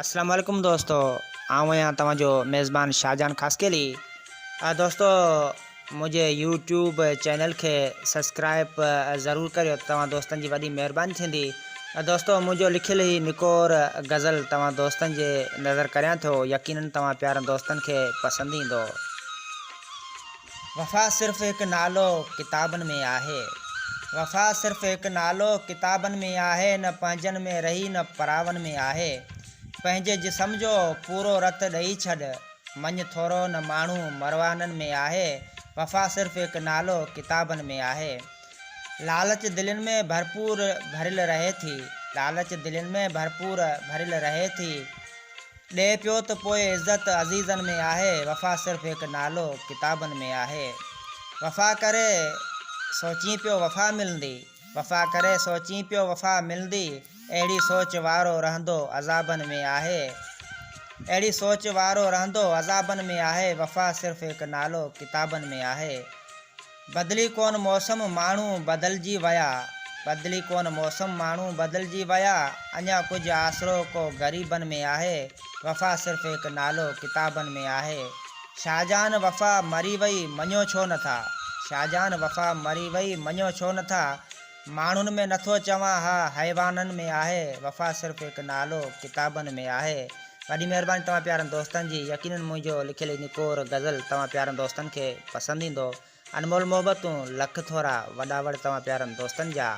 اسلام عليڪم دوستو آئون آهيان توهان جو ميزبان شاهجهان خاصخيلي دوستو منهنجي يوٽيوب چينل کي سبسڪرائب ضرور ڪريو توهان دوستن جي وڏي مهرباني ٿيندي دوستو منهنجو لکيل هي نڪور غزل توهان دوستن جي نظر ڪريان ٿو يقينن توهان پيارن دوستن کي پسند ايندو. وفا صرف هڪ نالو ڪتابن ۾ آهي. وفا صرف هڪ نالو ڪتابن ۾ آهي نه پنهنجن ۾ رهي نه پراون ۾ آهي. پنهنجي جسم جو پورو رت ڏئي ڇڏ، مڃ ٿورو نه ماڻهو مروانن ۾ آهي. وفا صرف هڪ نالو ڪتابن ۾ آهي. لالچ دلين ۾ ڀرپور ڀريل رهي ٿي. لالچ دلين ۾ ڀرپور ڀريل رهي ٿي. ڏئي پيو ته پوء عزت عزيزن ۾ آهي، وفا صرف هڪ نالو ڪتابن ۾ آهي. وفا ڪري سوچين پيو وفا ملندي، وفا ڪري سوچين پيو وفا ملندي، اهڙي سوچ وارو رهندو عذابن ۾ آهي. اهڙي سوچ وارو رهندو عذابن ۾ آهي، وفا صرف هڪ نالو ڪتابن ۾ آهي. بدلي ڪون موسم ماڻهو بدلجي ويا بدلي ڪون موسم ماڻهو بدلجي ويا اڃا ڪجهه آسرو ڪو غريبن ۾ آهي وفا صرف هڪ نالو ڪتابن ۾ آهي شاهجهان وفا مري وئي مڃو ڇو نٿا شاهجهان وفا مري وئي مڃو ڇو نٿا ماڻهن ۾ نٿو چوان ها حيوانن ۾ آهي وفا صرف هڪ نالو ڪتابن ۾ آهي وڏي مهرباني توهان پيارن دوستن جي يقينن منهنجو لکيل هي نڪور غزل توهان پيارن دوستن کي پسند ايندو انمول محبتون لک ٿورا وڏا وڙ توهان پيارن دوستن جا.